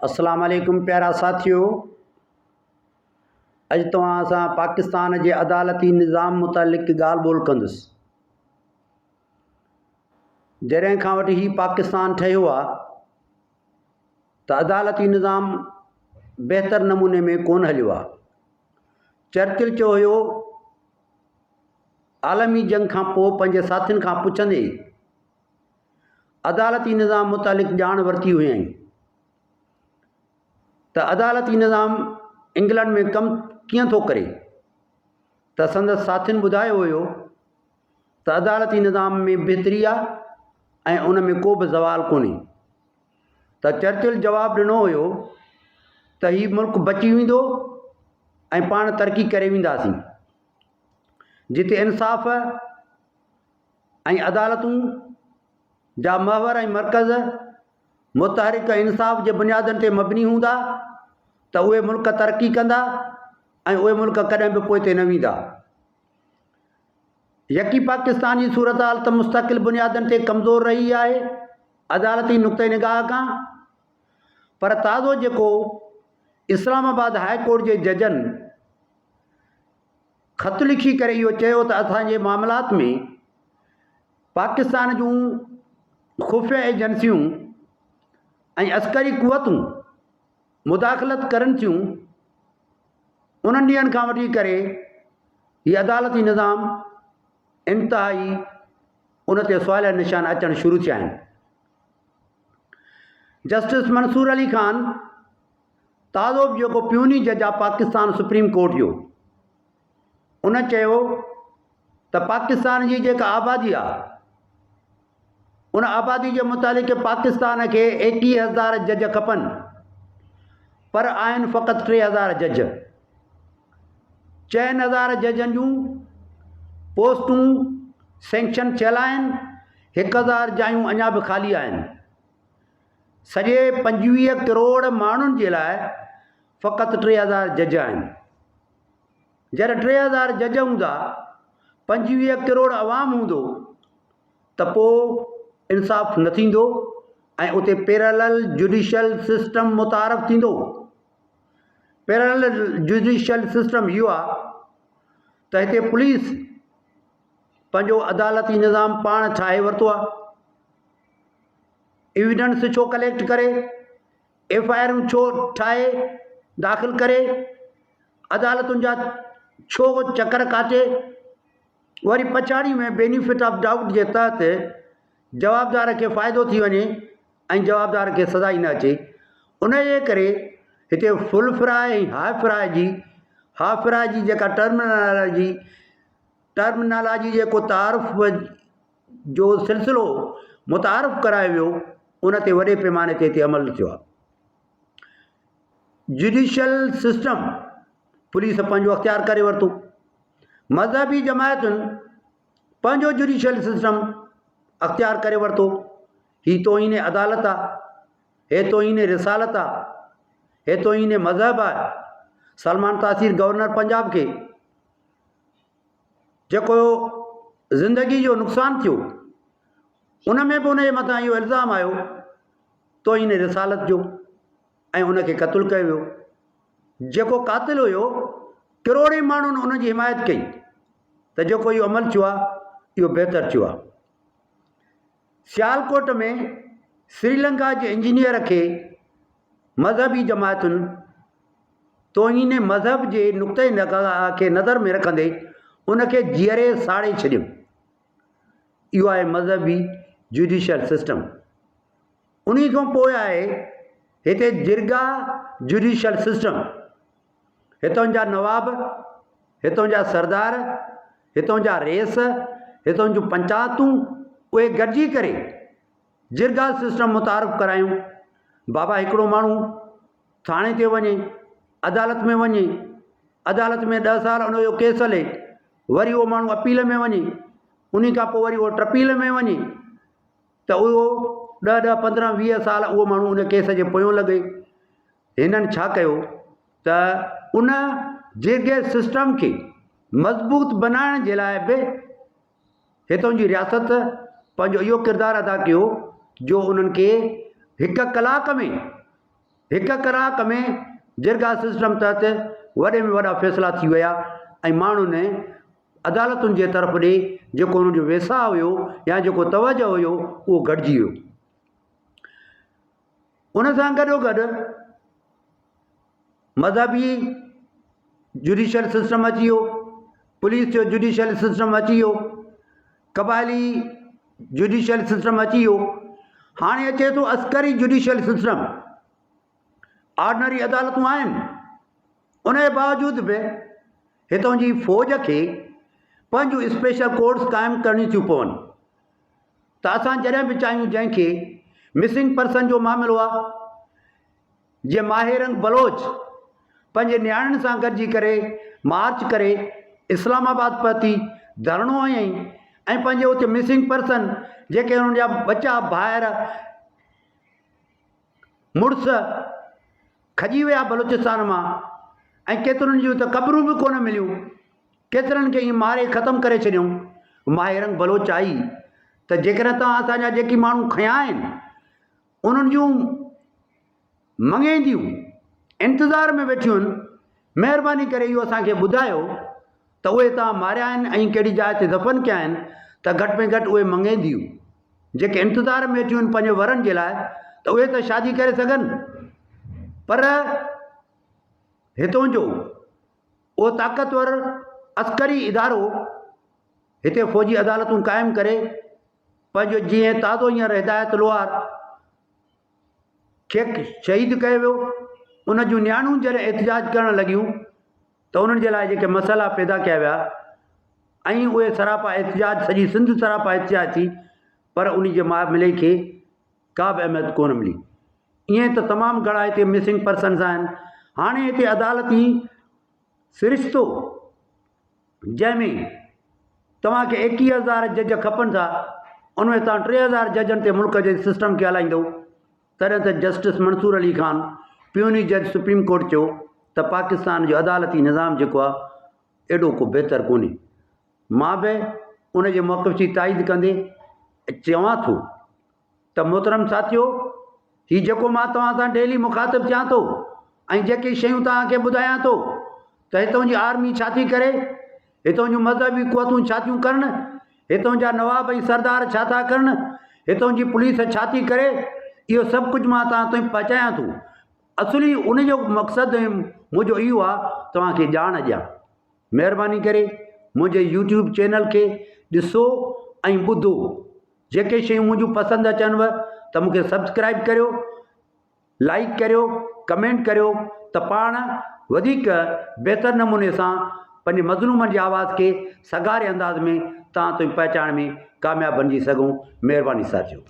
اسلام عليڪم پيارا ساٿيو اڄ توهان سان پاڪستان جي عدالتي نظام متعلق ڳالهه ٻولهه ڪندس جڏهن کان وٺي هي پاڪستان ٺهيو آهي ته عدالتي نظام بهتر نموني ۾ ڪونه هليو آهي چرچل چيو هيو عالمي جنگ کان پوء پنهنجي ساٿين کان پڇندي عدالتي نظام متعلق ڄاڻ ورتي هئائين ته عدالتي نظام انگلنڊ ۾ ڪم ڪيئن ٿو ڪري ته سندس ساٿين ٻڌايو هيو ته عدالتي نظام ۾ بهتري آهي ۽ ان ۾ ڪو به زوال ڪونهي ته چرچل جواب ڏنو هيو ته هي ملڪ بچي ويندو ۽ پاڻ ترقي ڪري وينداسين جتي انصاف ۽ عدالتون جا محور ۽ مرڪز متحرڪ ۽ انصاف جي بنيادن تي مبني هوندا ته اهي ملڪ ترقي ڪندا ۽ اهي ملڪ ڪڏهن به پوئتي نه ويندا. يقي پاڪستان جي صورتحال ته مستقل بنيادن تي ڪمزور رهي آهي عدالتي نقطه نگاهه کان پر تازو جيڪو اسلام آباد هاء ڪورٽ جي ججن خط لکي ڪري اهو چيو ته اسان جي معاملات ۾ پاڪستان جون خفيه ايجنسيون ۽ عسڪري قوتون مداخلت ڪرن ٿيون انهن ڏينهن کان وٺي ڪري هي عدالتي نظام انتهائي ان تي سواليا نشان اچڻ شروع ٿيا آهن جسٽس منصور علي خان تازو به جيڪو پيوني جج آ پاڪستان سپريم ڪورٽ جو ان چيو ته پاڪستان جي جيڪا آبادي آ ان آبادي جي متعلق پاڪستان کي ايڪيهه هزار جج کپن پر آهن فقط 3000 جج 4000 ججن جون پوسٽون سينڪشن ٿيل آهن 1000 جايون اڃا به خالي آهن سڄي 25 ڪروڙ ماڻهن جي لاء فقط 3000 جج آهن. جڏهن 3000 جج هوندا، 25 ڪروڙ عوام هوندو ته پوء انصاف نه ٿيندو ۽ اتي پيرالل جڊيشل سسٽم متعارف ٿيندو. پيرالل جڊيشل سسٽم اهو آهي ته هتي پوليس پنهنجو عدالتي نظام پاڻ ٺاهي ورتو آهي. ايويڊنس ڇو ڪليڪٽ ڪري، ايف I آرون ڇو ٺاهي داخل ڪري، عدالتن جا ڇو چڪر ڪاٽي، وري پڇاڙي ۾ بينيفٽ آف ڊائوٽ جي تحت جوابدار کي فائدو ٿي وڃي ۽ جوابدار کي سزا ئي نه اچي، ان جي ڪري هتي فل فرائي ۽ هاف فرائي جي هاف فرائي جي جيڪا ٽرمنالاجي ٽرمنالاجي جيڪو تعارف جو سلسلو متعارف ڪرايو ويو ان تي وڏي پيماني تي هتي عمل ٿيو آهي. جڊيشل سسٽم پوليس پنهنجو اختيار ڪري ورتو. مذهبي جماعتن پنهنجو جڊيشل سسٽم اختيار ڪري ورتو. هي توهين عدالت آ، هي توهين رسالت آ، هي توهين مذهب آ. سلمان تاثير گورنر پنجاب کي جيڪو زندگي جو نقصان ٿيو ان ۾ به ان جي مٿان اهو الزام آيو توهين رسالت جو ۽ ان کي قتل ڪيو ويو جيڪو قاتل هيو ڪروڙين ماڻهن ان جي حمايت ڪئي ته جيڪو اهو عمل ٿيو آهي اهو بهتر ٿيو آهي سيالڪوٽ ۾ سريلنڪا جي انجنيئر کي مذهبي جماعتن توهين مذهب جي نقطه نگاهه کي نظر ۾ رکندي ان کي جيئري ساڙي ڇڏيو. اهو آهي مذهبي جوڊيشل سسٽم. انهي کان پوء آهي هتي جرڳا جوڊيشل سسٽم. هتان جا نواب، هتان جا سردار، هتان جا رئيس، هتان جون پنچاتون اهي گڏجي ڪري جرڳا سسٽم متعارف ڪرايون. بابا هڪڙو ماڻهو ٿاڻي تي وڃي، عدالت ۾ وڃي، عدالت ۾ ڏهه سال ان جو ڪيس هلي، وري اهو ماڻهو اپيل ۾ وڃي، انهي کان پوء وري اهو ٽپيل ۾ وڃي ته اهو ڏهه ڏهه پندرهن ويهه سال اهو ماڻهو ان ڪيس جي پويون لڳي. هنن ڇا ڪيو ته ان جرڳي سسٽم کي مضبوط بنائڻ جي لاء به هتان جي رياست پنهنجو اهو ڪردار ادا ڪيو جو انهن کي هڪ ڪلاڪ ۾ هڪ ڪلاڪ ۾ جرگا سسٽم تحت وڏي ۾ وڏا فيصلا ٿي ويا ۽ ماڻهن عدالتن جي طرف ڏي جيڪو انهن جو ويساهه هيو يا جيڪو توجهه هيو اهو گهٽجي ويو. ان سان گڏو گڏ مذهبي جڊيشل سسٽم اچي ويو، پوليس جو جڊيشل سسٽم اچي ويو، قبائلي جڊيشل سسٽم اچي ويو، هاڻي اچي ٿو عسڪري جڊيشل سسٽم. آرڊنري عدالتون آهن، ان جي باوجود به هتان جي فوج کي پنهنجون اسپيشل ڪورٽس قائم ڪرڻيون ٿيون پون ته اسان جڏهن به چاهيون جنهن کي مسنگ پرسن جو معاملو آهي جيئن ماهي رنگ بلوچ پنهنجي نياڻين سان گڏجي ڪري مارچ ڪري اسلام آباد پهتي ڌرڻو هنيائين ۽ پنهنجي اتي مسنگ پرسن جيڪي انهن جا ٻچا ڀائر مڙس کڄي ويا بلوچستان مان ۽ ڪيترن جون ته قبرون به ڪونه مليون ڪيترن کي ائين ماري ختم ڪري ڇڏيائون ماهي رنگ بلوچ آئي ته جيڪڏهن توهان اسان جا جيڪي ماڻهو کنيا آهن انهن جون مڱينديون انتظار ۾ ويٺيون آهن، مهرباني ڪري اهو اسان کي ٻڌايو ته اهي توهان ماريا آهن ۽ ڪهڙي جاء تي دفن ڪيا آهن ته گهٽ ۾ گهٽ اهي مڱينديون جيڪي انتظار ۾ ويٺيون آهن پنهنجي ورن جي لاء ته اهي ته شادي ڪري سگهن پر هتون جو اهو طاقتور عسڪري ادارو هتي فوجي عدالتون قائم ڪري پنهنجو جيئن تازو هينئر هدايت لوهار کي شهيد ڪيو ويو ان جون نياڻيون جڏهن احتجاج ڪرڻ لڳيون ته انهن جي لاء جيڪي مسئلا پيدا ڪيا ويا ۽ اهي سراپا احتجاج سڄي سنڌ سراپا احتجاج ٿي پر ان جي معاملي کي ڪا به اهميت ڪونه ملي ائين ته تمام گهڻا هتي مسنگ پرسنز آهن هاڻي هتي عدالتي سرشتو جنهن ۾ توهان کي 21 هزار جج کپن ٿا ان ۾ توهان 3000 ججن تي ملڪ جي سسٽم کي هلائيندو تڏهن ته جسٽس منصور علي خان پيوني جج سپريم ڪورٽ چيو ته پاڪستان جو عدالتي نظام جيڪو آهي ايڏو ڪو بهتر ڪونهي مان به ان جي موقف جي تائيد ڪندي چوان ٿو ته محترم ساٿيو! هي جيڪو مان توهان سان ڊيلي مخاطب ٿيان ٿو ۽ جيڪي شيون توهان کي ٻڌايان ٿو ته هتون جي آرمي ڇا ٿي ڪري، هتون جون مذهبي قوتون ڇا ٿيون ڪرن، هتون جا نواب ۽ سردار ڇا ٿا ڪرن، هتون جي پوليس ڇا ٿي ڪري، اهو سڀ ڪجهه مان توهان تائين پهچايان ٿو. اصلي ان جو مقصد ۽ منهنجو اهو آهي توهان کي ڄاڻ ڏيان. مهرباني ڪري منهنجي يوٽيوب چينل کي ڏسو ۽ ٻڌو. جيڪي شيون منهنجون پسند اچنو ته مون کي سبسڪرائب ڪريو لائڪ ڪريو ڪمينٽ ڪريو ته پاڻ وڌيڪ بهتر نموني سان پنهنجي مظلومن جي آواز کي سگهاري انداز ۾ توهان تائين پهچائڻ ۾ ڪامياب بنجي سگهون مهرباني ساٿيو.